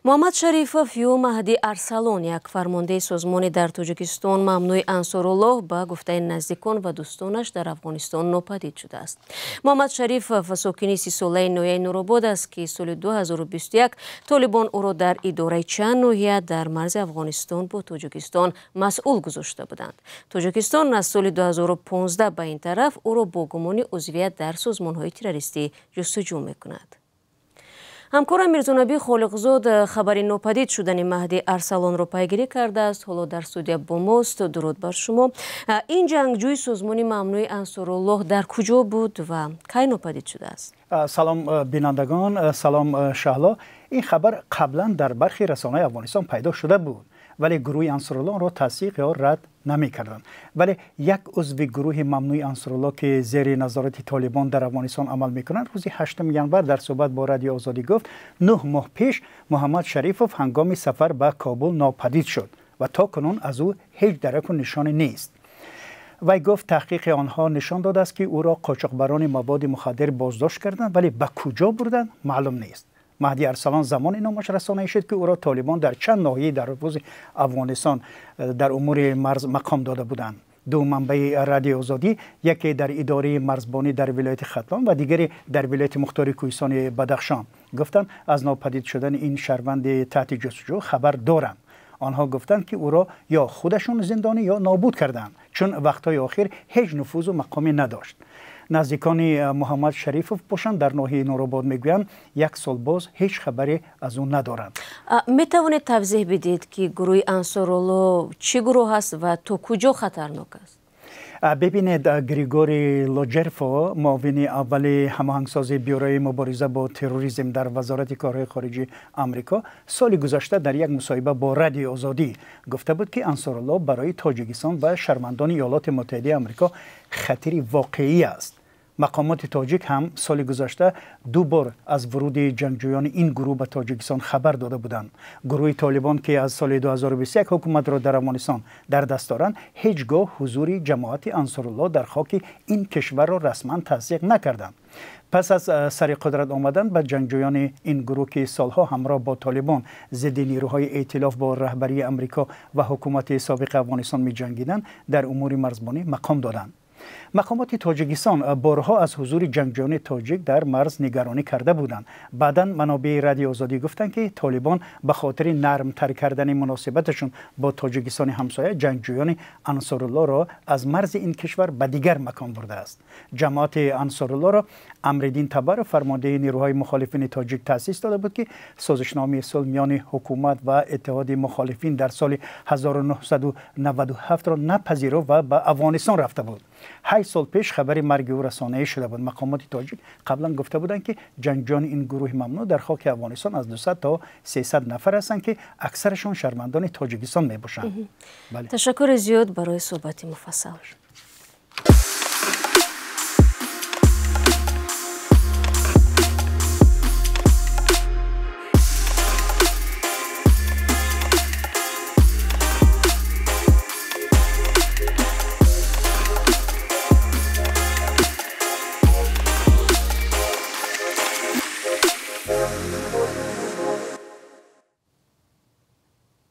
Муҳаммад Шарифов ё Маҳдӣ Арсалон, як фармондеҳи созмони дар Тоҷикистон мамнӯи Ансоруллоҳ, ба гуфтаи наздикон ва дӯстонаш дар Афғонистон нопадид шудааст. Муҳаммад Шарифов сокини 30-солаи ноҳияи Нуробод аст, ки соли 2021 Толибон ӯро дар идораи чанд ноҳия дар марзи Афғонистон бо Тоҷикистон масъул гузошта буданд. Тоҷикистон аз соли 2015 ба ин тараф ӯро бо гумони узвият дар созмонҳои террористӣ ҷустуҷӯ мекунад. Ҳамкорам Мирзонабӣ Холиқзод хабари нопадид шудани Маҳдӣ Арсалонро пайгирӣ кардааст. Ҳоло дар студия бо мост. Дуруд бар шумо. Ин ҷангҷӯи созмони мамнӯи Ансоруллоҳ дар куҷо буд ва кай нопадид шудааст? Салом бинандагон, салом Шаҳло. Ин хабар қаблан дар бархе расонаҳои Афғонистон пайдо шуда буд, вале гурӯҳи Ансоруллоҳро тасдиқ ё рад намекарданд. Вале як узви гурӯҳи мамнӯи Ансоруллоҳ, ки зери назорати Толибон дар Афғонистон амал мекунанд, рӯзи 8 январ дар суҳбат бо Радиои Озодӣ гуфт, 9 моҳ пеш Муҳаммад Шарифов ҳангоми сафар ба Кобул нопадид шуд ва то кунун аз ӯ ҳеҷ дараку нишоне нест. Вай гуфт, таҳқиқи онҳо нишон додааст, ки ӯро қочоқбарони маводи мухаддир боздошт карданд, вале ба куҷо бурданд, маълум нест. Маҳди Арсалон замоне номаш расонаӣ шуд, ки ӯро Толибон дар чанд ноҳияи дар нуфузи Афғонистон дар умури марз мақом дода буданд. Ду манбаи Радиои Озодӣ, яке дар идораи марзбонӣ дар вилояти Хатлон ва дигаре дар вилояти мухтори кӯҳистони Бадахшон, гуфтанд, аз нопадид шудани ин шаҳрванди таҳти ҷустуҷӯ хабар доранд. Онҳо гуфтанд, ки ӯро ё худашон зиндонӣ ё нобуд карданд, чун вақтҳои охир ҳеҷ нуфузу мақоме надошт. Наздикони Муҳаммад Шарифов бошанд, дар ноҳияи Нуробод мегӯянд, як сол боз ҳеҷ хабаре аз ӯ надоранд. Метавонед тавзеҳ бидиҳед, ки гурӯҳи Ансорулло чӣ гурӯҳ аст ва то куҷо хатарнок аст? Бибинед, Григорий Лоджерфо, муовини аввали ҳамоҳангсози бюрои мубориза бо терроризм дар Вазорати корҳои хориҷии Амрико, соли гузашта дар як мусоҳиба бо Радиои Озодӣ гуфта буд, ки Ансорулло барои Тоҷикистон ва шаҳрвандони Иёлоти Муттаҳидаи Амрико хатари воқеӣ аст. Мақомоти тоҷик ҳам соли гузашта ду бор аз вуруди ҷангҷӯёни ин гурӯҳ ба Тоҷикистон хабар дода буданд. Гурӯҳи Толибон, ки аз соли 2021 ҳукуматро дар Афғонистон дар даст доранд, ҳеҷ гоҳ ҳузури ҷамоати Ансорулло дар хоки ин кишварро расман тасдиқ накарданд. Пас аз сари қудрат омадан ба ҷангҷӯёни ин гурӯҳ, ки солҳо ҳамроҳ бо Толибон зидди нерӯҳои эътилоф бо раҳбарии Амрико ва ҳукумати собиқи Афғонистон меҷангиданд, дар умури марзбонӣ мақом доданд. Мақомоти Тоҷикистон борҳо аз ҳузури ҷангҷӯёни тоҷик дар марз нигаронӣ карда буданд. Баъдан манобеи Радиои Озодӣ гуфтанд, ки Толибон ба хотири нармтар кардани муносибаташон бо Тоҷикистони ҳамсоя ҷангҷӯёни Ансоруллоро аз марзи ин кишвар ба дигар макон бурдааст. Ҷамоати Ансоруллоро Амриддин Табаров, фармондеҳи нерӯҳои мухолифини тоҷик, таъсис дода буд, ки созишномаи сулҳ миёни ҳукумат ва иттиҳоди мухолифин дар соли 1997-ро напазируфт ва ба Афғонистон рафта буд. 8 сол пеш хабари марги ӯ расонаӣ шуда буд. Мақомоти тоҷик қаблан гуфта буданд, ки ҷангҷӯёни ин гурӯҳи мамнӯъ дар хоки Афғонистон аз 200 то 300 нафар ҳастанд, ки аксарашон шаҳрвандони Тоҷикистон мебошанд. Ташаккури зиёд барои суҳбати муфассал.